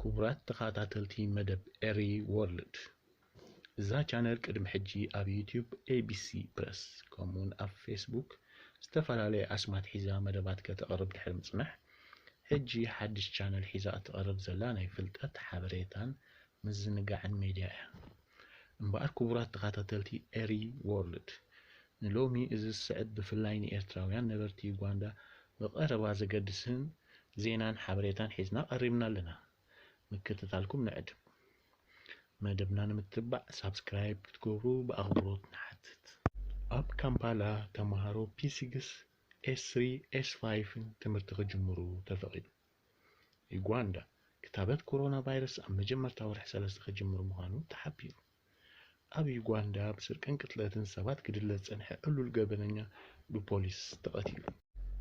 ክቡራት ተኸታተልቲ መደብ ኤሪ ወርልድ፣ እዛ ቻነል ቅድሚ ሕጂ ኣብ ዩቲዩብ፣ ኤቢሲ ፕረስ፣ ከምኡውን ኣብ ፌስቡክ ዝተፈላለየ ኣስማት ሒዛ መደባት ከተቕርብ ድሕሪ ምጽናሕ፣ ሕጂ ሓድሽ ቻነል ሒዛ እትቐርብ ዘላ ናይ ፍልጠት፣ ሓበሬታን ምዝንጋዕን ሜድያ እያ። እምበኣር ክቡራት ተኸታተልቲ ኤሪ ወርልድ፣ ንሎሚ እዚ ዝስዕብ ብፍላይ ንኤርትራውያን ነበርቲ ዩጋንዳ ብቐረባ ዘገድስን ዜናን ሓበሬታን ሒዝና ቀሪብና ኣለና። ምክትታልኩም ንዕድም። መደብና ንምትባዕ ሳብስክራይብ ክትገብሩ ብኣኽብሮት ንሓትት። ኣብ ካምፓላ ተምሃሮ ፒ ሲክስ፣ ኤስ ስሪ፣ ኤስ ፋይቭን ትምህርቲ ክጅምሩ ተፈቒዱ። ዩጋንዳ፣ ክታበት ኮሮና ቫይረስ ኣብ መጀመርታ ወርሒ ሰለስተ ክጅምር ምዃኑ ተሓቢሩ። ኣብ ዩጋንዳ ብስርቅን ቅትለትን ሰባት ክድለ ዝጸንሐ ዕሉል ገበነኛ ብፖሊስ ተቐቲሉ።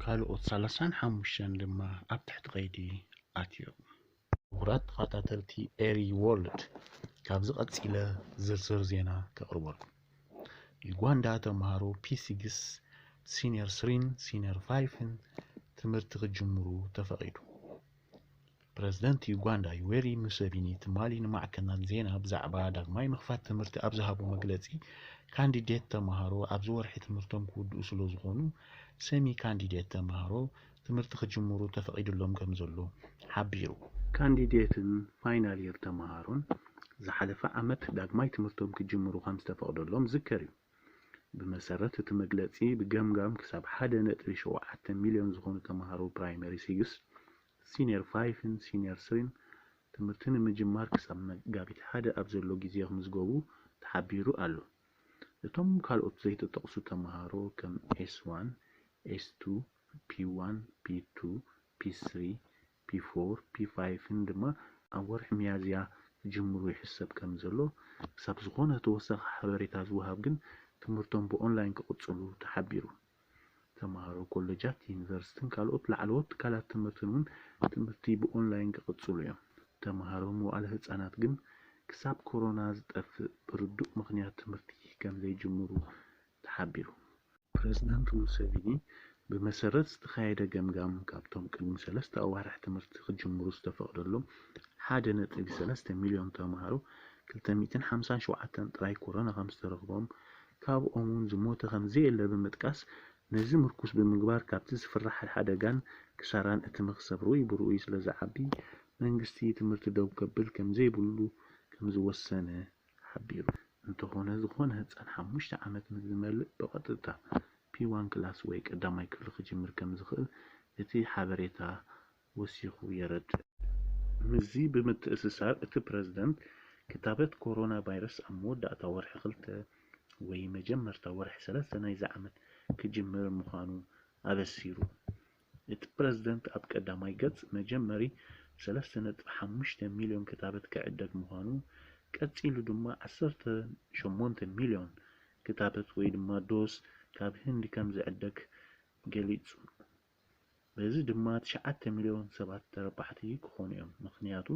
ካልኦት ሰላሳን ሓሙሽተን ድማ ኣብ ትሕቲ ቀይዲ ኣትዮም። ክቡራት ተኸታተልቲ ኤሪ ወርልድ፣ ካብዚ ቀጺለ ዝርዝር ዜና ከቕርበልኩም። ዩጋንዳ ተምሃሮ ፒ ሲክስ፣ ሲኒየር ስሪን ሲኒየር ፋይቭን ትምህርቲ ክጅምሩ ተፈቒዱ። ፕረዚደንት ዩጋንዳ ዩዌሪ ሙሴቪኒ ትማሊ ንማዕከናት ዜና ብዛዕባ ዳግማይ ምኽፋት ትምህርቲ ኣብ ዝሃቦ መግለጺ፣ ካንዲዴት ተምሃሮ ኣብዚ ወርሒ ትምህርቶም ክውድኡ ስለ ዝኾኑ፣ ሰሚ ካንዲዴት ተምሃሮ ትምህርቲ ክጅምሩ ተፈቒዱሎም ከም ዘሎ ሓቢሩ። ካንዲዴትን ፋይናል ይር ተምሃሮን ዝሓለፈ ዓመት ዳግማይ ትምህርቶም ክጅምሩ ከም ዝተፈቕደሎም ዝከር እዩ። ብመሰረት እቲ መግለጺ፣ ብገምጋም ክሳብ ሓደ ነጥቢ ሸውዓተ ሚልዮን ዝኾኑ ተምሃሮ ፕራይመሪ ሲክስ፣ ሲኒየር ፋይቭን ሲኒየር ስሪን ትምህርቲ ንምጅማር ክሳብ መጋቢት ሓደ ኣብ ዘሎ ግዜ ክምዝገቡ ተሓቢሩ ኣሎ። እቶም ካልኦት ዘይተጠቕሱ ተምሃሮ ከም ኤስ ዋን፣ ኤስ ቱ፣ ፒ ዋን፣ ፒ ቱ፣ ፒ ስሪ፣ ፒ ፎር፣ ፒ ፋይቭን ድማ ኣብ ወርሒ ሚያዝያ ክጅምሩ ይሕሰብ ከም ዘሎ፣ ክሳብ ዝኾነ ተወሳኺ ሓበሬታ ዝወሃብ ግን ትምህርቶም ብኦንላይን ክቕጽሉ ተሓቢሩ። ተምሃሮ ኮለጃት፣ ዩኒቨርሲቲን ካልኦት ላዕለዎት ትካላት ትምህርትን እውን ትምህርቲ ብኦንላይን ክቕጽሉ እዮም። ተምሃሮ መዋእለ ህጻናት ግን ክሳብ ኮሮና ዝጠፍእ ብርዱእ ምኽንያት ትምህርቲ ከም ዘይጅምሩ ተሓቢሩ። ፕረዚደንት ሙሴቪኒ ብመሰረት ዝተኻየደ ገምጋም፣ ካብቶም ቅድሚ ሰለስተ ኣዋርሕ ትምህርቲ ክጅምሩ ዝተፈቕደሎም ሓደ ነጥቢ ሰለስተ ሚልዮን ተምሃሮ፣ ክልተ ሚእትን ሓምሳን ሸውዓተን ጥራይ ኮሮና ከም ዝተረኽቦም፣ ካብኦም እውን ዝሞተ ከም ዘየለ ብምጥቃስ፣ ነዚ ምርኩስ ብምግባር ካብቲ ዝፍራሕ ሓደጋን ክሳራን እቲ መኽሰብ ርኡይ ብርኡይ ስለ ዝዓቢ፣ መንግስቲ ትምህርቲ ደው ከብል ከም ዘይብሉ ከም ዝወሰነ ሓቢሩ። እንተኾነ፣ ዝኾነ ህጻን ሓሙሽተ ዓመት ምስ ዝመልእ ብቐጥታ ፒ ዋን ክላስ ወይ ቀዳማይ ክፍሊ ክጅምር ከም ዝኽእል እቲ ሓበሬታ ወሲኹ የረድእ። ምስዚ ብምትእስሳር፣ እቲ ፕረዚደንት ክታበት ኮሮና ቫይረስ ኣብ መወዳእታ ወርሒ ክልተ ወይ መጀመርታ ወርሒ ሰለስተ ናይዚ ዓመት ክጅምር ምዃኑ ኣበሲሩ። እቲ ፕረዚደንት ኣብ ቀዳማይ ገጽ መጀመሪ ሰለስተ ነጥቢ ሓሙሽተ ሚልዮን ክታበት ክዕደግ ምዃኑ፣ ቀጺሉ ድማ ዓሰርተ ሸሞንተ ሚልዮን ክታበት ወይ ድማ ዶዝ ካብ ህንዲ ከም ዝዕደግ ገሊጹ። በዚ ድማ ትሽዓተ ሚልዮን ሰባት ተረባሕቲ ክኾኑ እዮም፣ ምኽንያቱ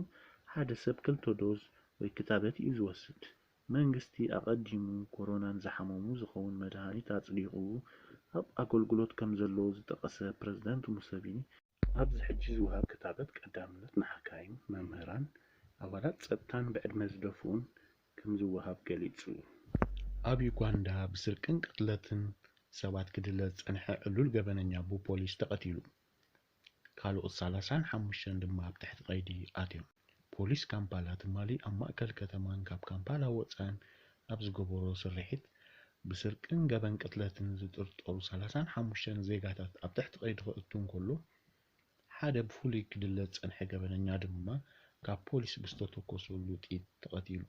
ሓደ ሰብ ክልተ ዶዝ ወይ ክታበት እዩ ዝወስድ። መንግስቲ ኣቐዲሙ ኮሮናን ዝሓመሙ ዝኸውን መድሃኒት ኣጽዲቑ ኣብ ኣገልግሎት ከም ዘሎ ዝጠቐሰ ፕረዚደንት ሙሰቪኒ፣ ኣብዚ ሕጂ ዝወሃብ ክታበት ቀዳምነት ንሓካይም፣ መምህራን፣ ኣባላት ጸጥታን ብዕድመ ዝደፍኡን ከም ዝወሃብ ገሊጹ። ኣብ ዩጋንዳ ብስርቅን ቅትለትን ሰባት ክድለ ዝጸንሐ ዕሉል ገበነኛ ብፖሊስ ተቐቲሉ። ካልኦት ሰላሳን ሓሙሽተን ድማ ኣብ ትሕቲ ቀይዲ ኣትዮም። ፖሊስ ካምፓላ ትማሊ ኣብ ማእከል ከተማን ካብ ካምፓላ ወጻእን ኣብ ዝገበሮ ስርሒት፣ ብስርቅን ገበን ቅትለትን ዝጥርጠሩ ሰላሳን ሓሙሽተን ዜጋታት ኣብ ትሕቲ ቀይዲ ከእቱ እንከሎ፣ ሓደ ብፍሉይ ክድለ ዝጸንሐ ገበነኛ ድማ ካብ ፖሊስ ብዝተተኮሰሉ ጥይት ተቐቲሉ።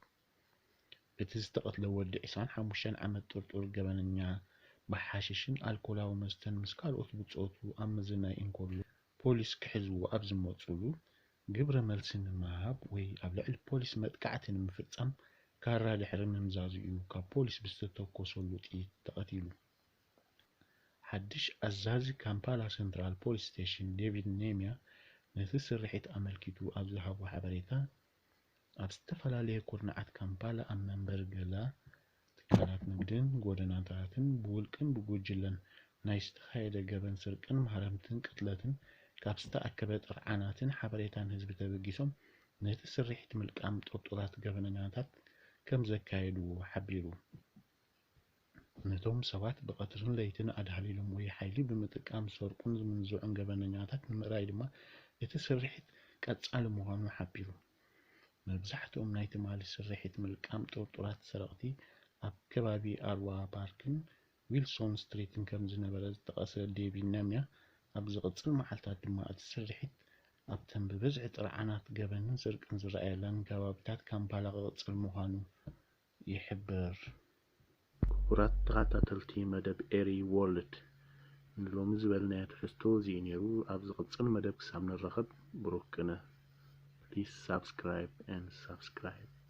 እቲ ዝተቐትለ ወዲ ዕስራን ሓሙሽተን ዓመት ጥርጡር ገበነኛ ብሓሽሽን ኣልኮላዊ መስተን ምስ ካልኦት ብጾቱ ኣብ ምዝናይ እንከሎ፣ ፖሊስ ክሕዝዎ ኣብ ዝመጹሉ፣ ግብረ መልሲ ንምሃብ ወይ ኣብ ልዕሊ ፖሊስ መጥቃዕቲ ንምፍጻም ካራ ድሕሪ ምምዛዙ እዩ ካብ ፖሊስ ብዝተተኮሰሉ ጥይት ተቐቲሉ። ሓድሽ ኣዛዚ ካምፓላ ሰንትራል ፖሊስ ስቴሽን ዴቪድ ኔምያ ነቲ ስርሒት ኣመልኪቱ ኣብ ዝሃቦ ሓበሬታ፣ ኣብ ዝተፈላለየ ኩርናዓት ካምፓላ ኣብ መንበሪ ገዛ፣ ትካላት ንግድን ጎደናታትን ብውልቅን ብጉጅለን ናይ ዝተኻየደ ገበን ስርቅን ማህረምትን ቅትለትን ካብ ዝተኣከበ ጥርዓናትን ሓበሬታን ህዝቢ ተበጊሶም ነቲ ስርሒት ምልቃም ጥርጡራት ገበነኛታት ከም ዘካየድዎ ሓቢሩ። ነቶም ሰባት ብቐትርን ለይትን ኣድሃሊሎም ወይ ሓይሊ ብምጥቃም ዝሰርቁን ዝምንዝዑን ገበነኛታት ንምእራይ ድማ እቲ ስርሒት ቀጻሊ ምዃኑ ሓቢሩ። መብዛሕትኦም ናይ ትማሊ ስርሒት ምልቃም ጥርጡራት ሰረቕቲ ኣብ ከባቢ ኣርዋ ፓርክን ዊልሶን ስትሪትን ከም ዝነበረ ዝጠቐሰ ዴቪድ ነምያ፣ ኣብ ዝቕጽል መዓልታት ድማ እቲ ስርሒት ኣብተን ብብዝሒ ጥርዓናት ገበንን ስርቅን ዝረኣየለን ከባቢታት ካምፓላ ክቕጽል ምዃኑ ይሕብር። ክቡራት ተኸታተልቲ መደብ ኤሪ ዎርልድ፣ ንሎሚ ዝበልናዮ ትሕዝቶ እዚ እዩ ነይሩ። ኣብ ዝቕጽል መደብ ክሳብ ንራኸብ ብሩኽ ቅነ። Please subscribe and subscribe.